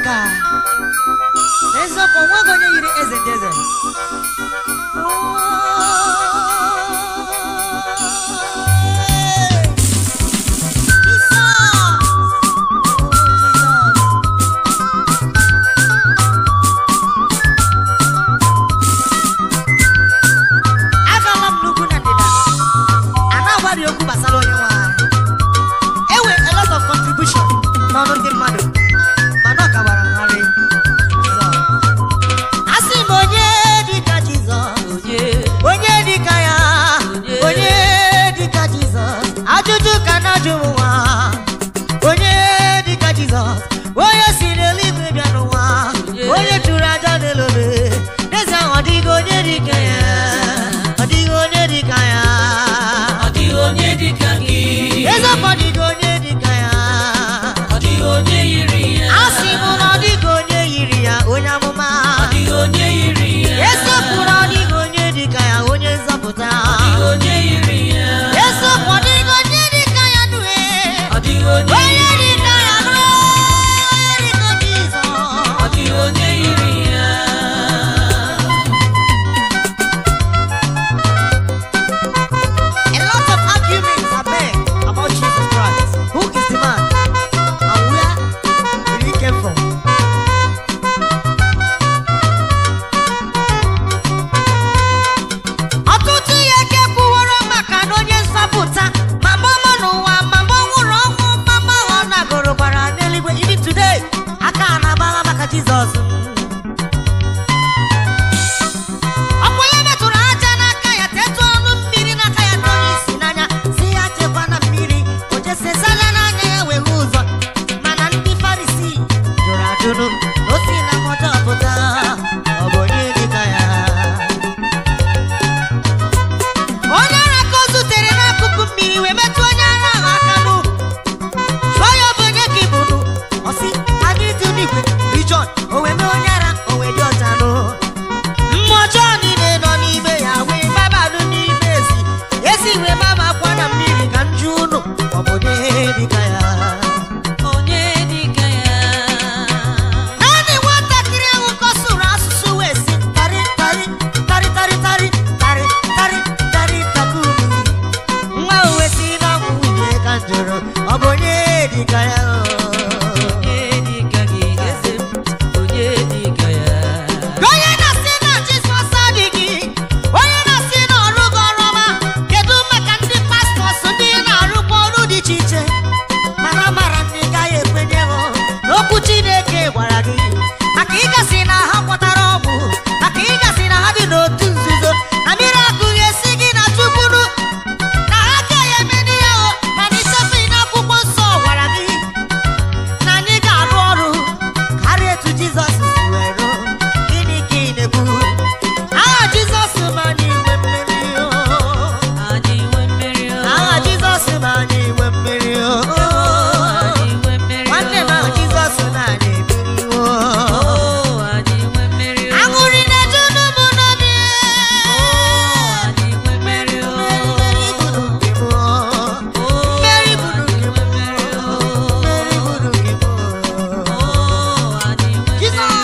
Ọkaka. N'eziokwu, onweghị onye yiri eze ndị eze. Jizọs! Oh, Jizọs. Agala m n'ugwu na ndịda, a na-agwa gị okwu gbasara onye nwe anyị. E nwere a lot of contribution n'ọnụ ndị mmadụ, mana ọ kawara ngharị. Jizọs. Asị m, onye dịka Jizọs? Onye? Onye dịka ya? Onye dịka Jizọs? Ajụjụ ka na-ajụ m nwa. Onye dịka Jizọs? Onye si n'eluigwe bịa n'ụwa, onye chụrụ aja n'elu obe. N'ezie, ọ dịghị onye dịka ya, ọ dịghị onye dịka ya. Ọ dịghị onye dịka gị. Eziokwu, ọ dịghị onye dịka ya. Ọ dịghị onye yiri ya. Asị m na ọ dịghị onye yiri ya, onye amụma. Ọ dịghị onye yiri ya. Eziokwu na ọ dịghị onye dịka ya, onye nzọpụta. Ọ dịghị onye yiri ya. Eziokwu, ọ dịghị onye dịka ya nue. Ọ dịghị onye Onye yiri dịka ya. ya nue, onye dịka Jizọs. Ọ dịghị onye yiri ya. A lot of arguments are made about Jesus Christ. Who is the man? And where did he came from? Ọtụtụ ihe ka ekwuworo maka na onye nzọpụta, ma mgbe ọma n'ụwa, ma mgbe ọ nwụrụ ọnwụ, ma mgbe ọ nagoro gbara n'eluigwe. Even today, aka a na-agbagha maka Jizọs. Ọkwa ya metụrụ aja n'aka ya, tetụ ọnụ mmiri n'aka ya, n'onye isi n'anya, si ya chekwa na mmiri, o jesesala n'anya ya wee hụ ụzọ. Mana ndị Farisi jụrụ ajụrụ na o si na mmụọ pụta, ọ bụ onye dịka ya? Onye ara ka o zutere n'akụkụ mmiri wee metụ onye ara ahụ aka n'ukwu, jụọ ya, ọ bụ onye ka ị bụ nụ? Ọ sị, anyị dị n'igwe John. O wee mee onye ara o wee dị ọcha nụ. Mmụọ ọjọọ niile nọ n'ime ya wee gbabanụ n'ime ezi, ezi wee gbabakwa na mmiri. Ka nju unu, ọ bụ onye dịka ya? Onye dịka ya. Naanị nwatakịrị ahụ ka ọ sụrụ asụsụ wee sị, tarị tarị tarị tarị tarị tarị tarị tarị takumi. Nwa uwe si n'ọnwụ wike. Ka m jụrụ, ọ bụ onye dịka ya o? Onye dịka gị, eze m? Onye dịka ya? Onye na-asị na Jizọs adịghị, onye na-asị na ọrụ gị ọrụ ọma, kedu maka ndị pastors, ndị na-arụkwa ọrụ dị iche iche? Mana mara ndị gaghị ekwenye hụ n'okwu Chineke gwara gị, maka ịgasị na ha kwatara ọgwụ, maka ịgasị na ha dị n'otu nzuzo, na mmiri akụghị esi gị na chukwuru na ha agaghị eme n'ihe ahụ. Mana ichefu na akwụkwọ nsọ gwara gị na anyị ga-arụ ọrụ karịa etu Jizọs si wee rụọ. Gịnị ka ị na-ekwu? Aha Jizọs ma anyị nwe mmeri o. Anyị nwe mmeri o. Aha Jizọs ma anyị nwe mmeri o. Anyị nwe mmeri o. Nwanne m, aha Jizọs na anyị emeriwo. Oh, anyị nwe mmeri o. Aṅụrị na-eju n'ụmụ n'obi. Anyị nwe mmeri o. Mmeri bụrụ nke m o. Oh, Mmeri bụrụ anyị nke nwe m mmeri o. o. Mmeri bụrụ nke m o. Oh, anyị nwe mmeri Jizọs! o.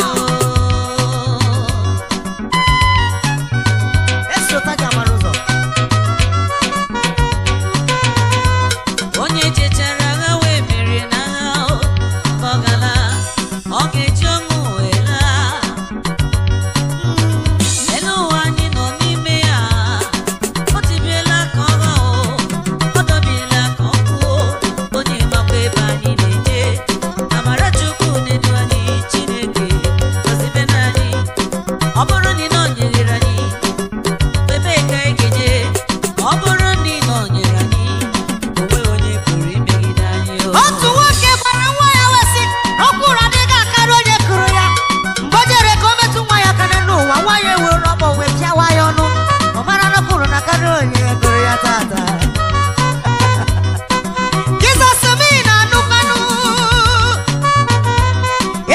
Esota gị amara ụzọ. Onye jechara agha wee merie n'agha o, mgbe ọ gala, ọ ga-eji ọṅụ wee laa. Elu ụwa anyị nọ n'ime ya, o tibiela ka ọ gha o, ọ dọbiela ka ọ kwuo, onye makwa ebe anyị na-eje. Amara Chukwu na-edu anyị, Chineke gọzibenụ anyị. Ọ bụrụ na ị nọnyere anyị, ebee ka anyị ga-eje? Ọ bụrụ na ị nọnyere anyị, o nweghị onye pụrụ imegide anyị o. Otu nwoke gwara nwa ya wee sị, "Ọkwụrụ adịghị akarị onye kụrụ ya." Mgbe o jere ka o metụ nwa ya aka n'elu ụwa, nwa ya ewere ọkpọ wee pịawa ya ọnụ. Ọ mara na ọkwụrụ na akarị onye kụrụ ya tata. Jizọs mi na-anụkwanụ.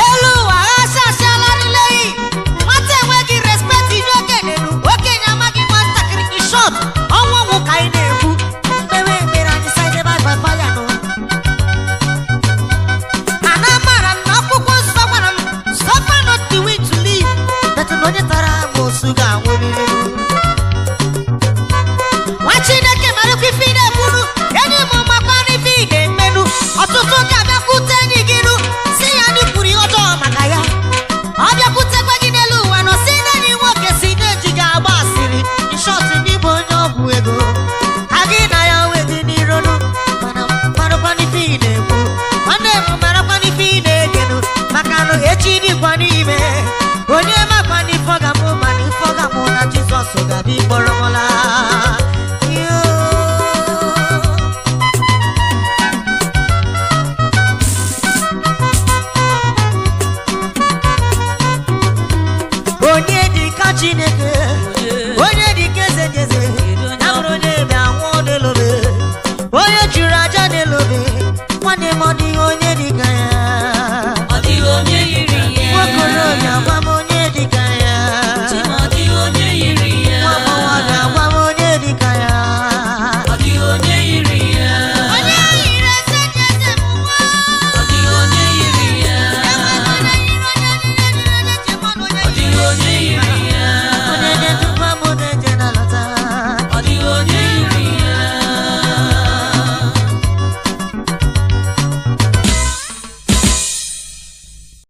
Elu ụwa achachala nileyi. Nwata enweghị respect nye okenye nu, okenye amaghị nwatakịrị. In short, ọnwụ ọnwụ ka anyị na-ekwu. Mkpewe ekpere anyị side by by fire nụ. Mana amara m na akwụkwọ nsọ gwara m Chineke.